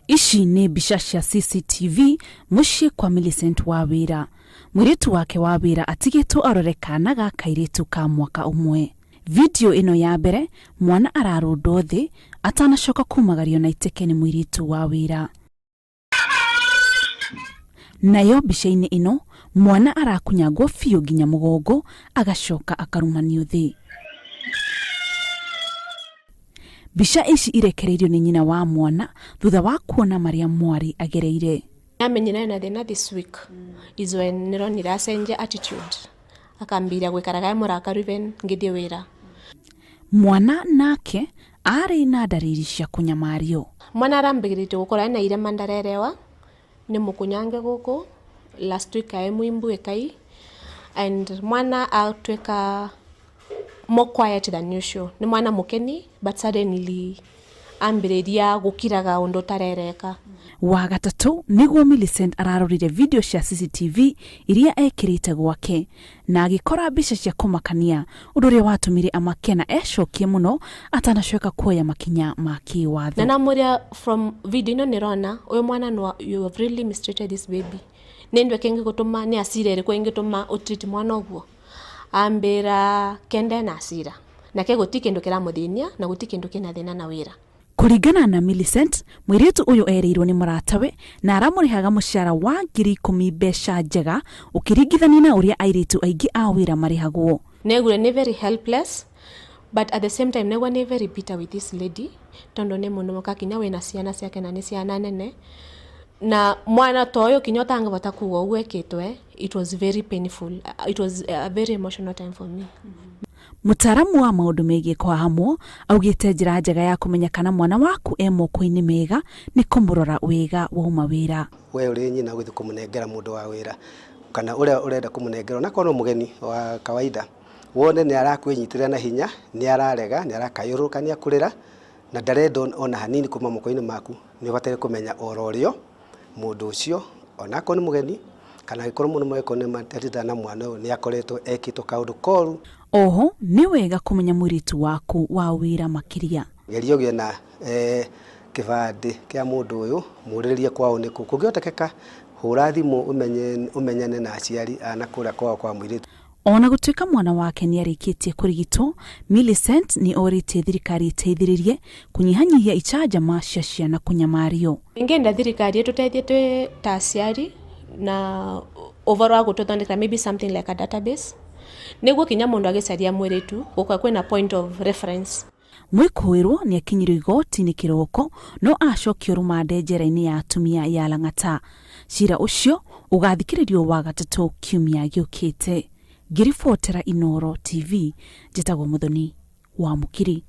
Ici nĩ mbica cia CCTV mũciĩ kwa Millicent Wawĩra. Mũirĩtu wake wa wĩra atigĩtwo arore kana ga kairĩtu ka mwaka ũmwe. Video ĩno ya mbere mwana ararũndwo thĩ atanacoka kumagario na iteke nĩ mũirĩtu wa wĩra. Nayo mbica-inĩ ĩno mwana arakunyangwo biũ nginya mũgongo agacoka akarumanio thĩ. Mbica ici irekereirio nĩ nyina wa mwana thutha wa kuona marĩa mwarĩ agereire. Amenyire ena thĩna this week is when nĩronire acenjia attitude akambĩrĩria gũikaraga e mũrakaru even ngĩthiĩ wĩra. Mwana nake arĩ na ndariri cia kũnyamario. Mwana arambĩrĩirie gũkorwo ena irema ndarerewa nĩ mũkunyange gũkũ last week aĩ mũimbu ĩkai and mwana atuĩka more quiet than usual nĩ mwana mũkeni but suddenly ambĩrĩria gũkiraga ũndũ ũtarereka. Wa gatatũ nĩguo Millicent ararorire video cia CCTV iria ekĩrĩte gwake na agĩkora mbica cia kũmakania ũndũ ũrĩa watũmire amake na ecokie mũno atanacoka kuoya makinya ma kĩwatho. Na namwĩra from video ĩno nĩrona ũyũ mwana no you have really mistreated this baby nĩ ndwĩ kĩngĩgũtũma nĩ hasira ĩrĩkũ ĩngĩtũma ũ treat mwana ũguo ambĩra kende na hasira nake gũti kĩndũ kĩramũthĩnia na gũti kĩndũ kĩna thĩna na wĩra. Kũringana na Millicent, mũirĩtu ũyũ erĩirwo nĩ mũratawe na aramũrĩhaga mũcara wa 10,000 mbeca njega ũkĩringithania na ũrĩa airĩtu aingĩ a wĩra marĩhagwo. Neguire nĩ very helpless but at the same time negua nĩ very bitter with this lady tondũ nĩ mũndũ mũka kinya wĩna ciana ciake na nĩ ciana nene na mwana ta ũyũ kinya ũtangĩhota kuga ũguo ekĩtwe it was very painful it was a very emotional time for me. Mũtaaramu wa maũndũ megiĩ kũhahamwo augĩte njĩra njega ya kũmenya kana mwana waku e moko-inĩ mega nĩ kũmũrora wega wauma wĩra. We ũrĩ nyina ũgĩthiĩ kũmũnengera mũndũ wa wĩra kana ũrĩa ũrenda kũmũnengera onakorwo no mũgeni wa kawaida wone nĩ arakwĩnyitĩrĩra na hinya, nĩ ararega, nĩ arakayũrũrũka, nĩ akũrĩra na ndarenda ona hanini kuma moko-inĩ maku, nĩ ũbataire kũmenya oro rĩo mũndũ ũcio onakorwo nĩ mũgeni kana angĩkorwo mũndũ mũgeni nĩ matindaga na mwana ũyũ nĩ akoretwo ekĩtwo kaũndũ koru. Oho nĩ wega kũmenya mũirĩtu waku wa wĩra makĩria. Geria ũgĩe na kĩbandĩ kĩa mũndũ ũyũ, mũrĩrĩrie kwao nĩkũ, kũngĩhotekeka hũra thimũ ũmenyane na aciari a na kũrĩa kwao kwa mũirĩtu. Ona gũtuĩka mwana wake nĩ arĩkĩtie kũrigitwo, Millicent nĩ orĩtie thirikari ĩteithĩrĩrie kũnyihanyihia icanjama cia ciana kũnyamario. Ingĩenda thirikari ĩtũteithie twĩ ta aciari na ũhoro wa gũtũthondekera maybe something like a database nĩguo kinya mũndũ agĩcaria mũirĩtu gũkorwo kwĩna point of reference. Mwĩkũĩrwo nĩ akinyirio igoti-inĩ kĩroko no acokio rũmande njera-inĩ ya atumia ya Lang'ata. Cira ũcio ũgathikĩrĩrio Wagatatu kiumia gĩũkĩte. Ngĩribotera Inooro TV, njĩtagwo Muthoni wa Mũkiri.